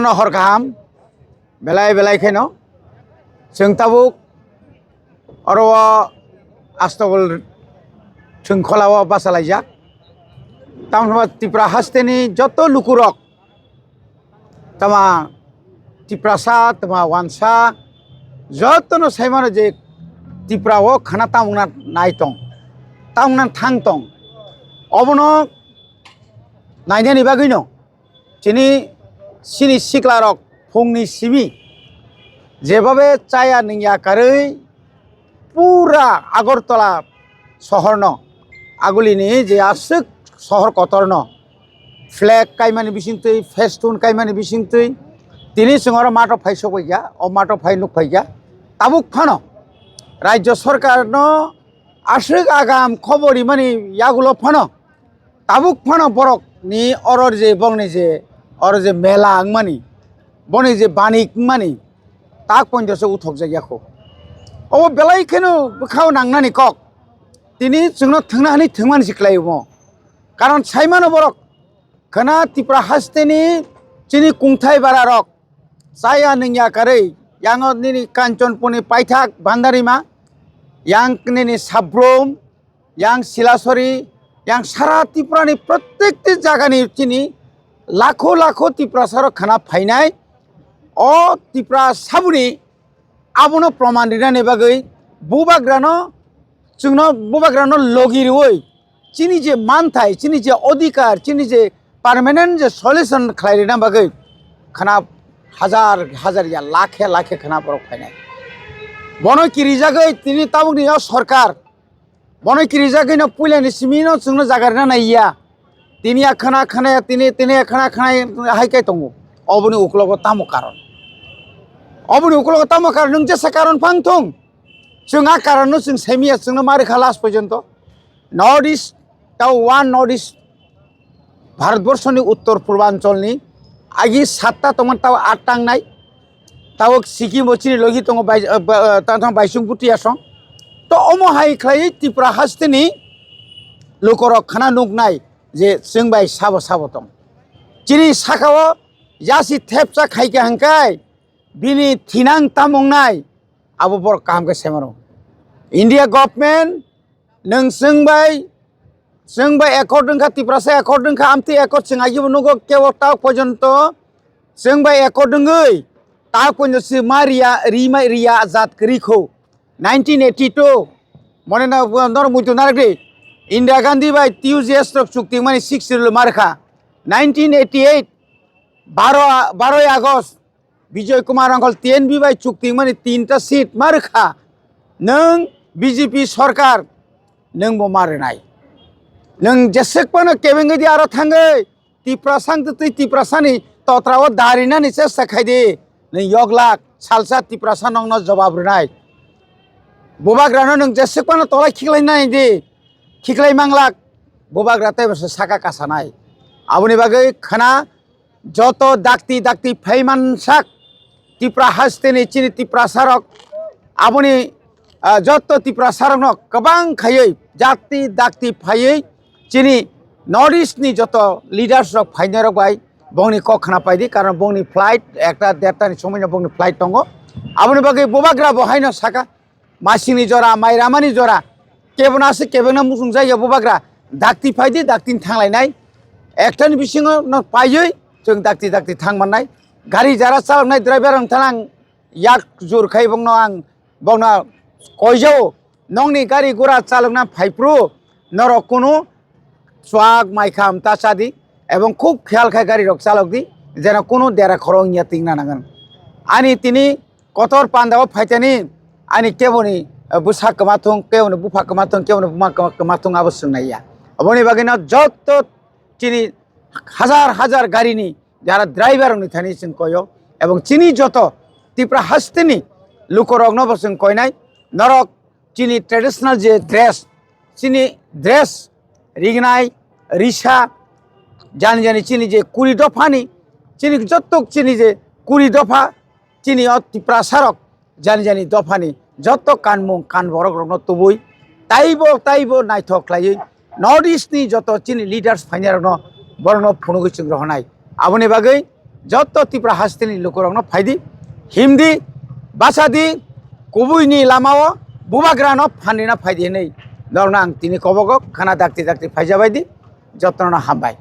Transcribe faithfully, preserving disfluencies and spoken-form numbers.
No hor kaham, belai belai kheno. Chwng tabuk oro o Astagol thwngkhola o basa laijak. Tamni Tripura hasteni joto lukurok, tama Tiprasa, tama Wansa, jotono saimano je Tripura o khana tamungna nai tong, tamungna thang tong. Obono nainani bagwino chini, chini siklarok phungni simi jebabe chaya nungya karwi pura Agartala sohorno, agulini je aswk sohor kotorno flag kaimani bisingtwi, festoon kaimani bisingtwi, tini chwng oro mato phai sokphaikha, o mato phai nukphaikha. Tabuk phano Rajya Sarkarno aswk agam khobor rimani yagulo phano tabuk phano borokni oro je bongni je oro je mela wngmani, boni je banik wngmani tak pointo se uthokjakya kho. Obo belai kheno bwkhao nangnani kok. Tini chwngno thwngna hwnwi thwngmani se khlaio. Karon saimano borok khana Tripura hasteni chini kungthai bararok chaya nungya karwi yango nini Kanchanpurni paithak Bhandarima, yang nini Sabrum, yang Silasori, yang sara Tripurani prottekti jagani chini lakho lakho Tiprasarok khana phainai. O Tiprasabuni abono proman rinani bagwi bubagrano, chwngno bubagrano logi rwui chini je manthai, chini je odhikar, chini je permanent je solution khlai rina bagwi khana hajar hajar ya lakhe lakhe khana borok phainai. Bono kirijagwi tini tabukni o sorkar, bono kirijagwino puilani simino chwngno jaga rina naiya. Tini a khana khana ya, tini, tini a khana khana ya, hai khe tongo. Oboni uklogo tamo karon? Oboni uklogo tamo karon? Nwng jesa karon phang thung. Chwng a karonno chwng saimiya, chwngno ma rwkha last porjonto. North East, tao one North East, Bharatborsoni uttor purbancholni agi satta tongmani tao atta wngnai. Tao Sikkim bo chini logi tongo bai-, eh, ba-, eh, tang tang Baisungphuti asong. To omo hai khlaiwi Tripura hasteni lukorok khana nuknai je chwng bai sabo sabo tong. Chini sakao yasi thepsa khaikha hwnkhe bini thinang tamo wngnai, abo borok kaham khe sai mano. India government, nwng chwng bai, chwng bai accord wngkha, Tiprasa accord wngkha, amtwi accord chwng agibo nugo kebo tak porjonto chwng bai accord wngwi tak porjonto se ma riya, ri ma riya ajat kwrwi kho. Nineteen eighty-two, mone na, norok muitu narwk di, Indira Gandhi bai T U G S rok chukti mani six schedule ma rwkha. Nineteen eighty-eight, baro, baroi August, Bijoy Kumar Rangkhol T N V bai chukti mani tinta seat ma rwkha. Nwng B J P sorkar, nwng bo ma rwnai. Nwng jeswk phano kebengwi di aro thangwi Tiprasa wngtwi twi Tiprasani totra o darinani chesta khai di. Nwng yoglak salsa Tiprasa nokno jobab rwnai. Bubagrano nwng jeswk phano tolai khiklai nai di. Khiklai manglak bubagra tei bo se saka kasanai. Aboni bagwi khwna joto dakti dakti phaimansak Tripura hasteni chini Tiprasarok, aboni, ah, joto Tiprasarokno kwbang khaiwi dakti dakti phaiwi chini North East ni joto leaders rok phainairok bai bongni kok khna paidi, karon bongni flight ekta derta ni somoino bongni flight tongo. Aboni bagwi bubagra bo haino saka, masingni jora, mai ramani jora, kebengno aswk kebengno muchungjak ya bubagra, dakti phaidi, dakti thanglainai. Ektani bisingo no paiwi chwng dakti dakti thang mannai. Gari jara chaloknai driver wng thang ang yak jur khai bongno ang bongno koijao, nokni gari gura chalokna phaiphru norok kunu chuak mai kham ta cha di, ebong khub kheyal khai gari rok chalok di, jeno kunu dera khoro wngya tingna nangan. Ani tini kotor panda o phaitani ani keboni, eh, bwsa kwma thung, keboni bupha kwma thung, keboni buma kwma, kwma thung abo swngnai ya. Oboni bagwi no joto chini hajar hajar gari ni jara driver rok ni thani chwng koyo, ebong chini joto Tripura hasteni lukorok no bo chwng koinai, norok chini traditional je dress, chini dress, rignai, risa, jani jani chini je kuri dophani, chini jotok chini je kuri dopha, chini o Tiprasarok jani jani dophani joto kanmung kan borok rokno tubui taibo taibo naithok khlaiwi North East ni joto chini leaders phainairokno borokno phunugwi chwng rohornai. Aboni bagwi Joto Tripura hasteni lukurokno phaidi, himdi, basadi, kubuini lamao bubagrano phanrina phaidi hinwi norokno ang tini kobogo khana dakti dakti phaijabaidi, jotono hambai.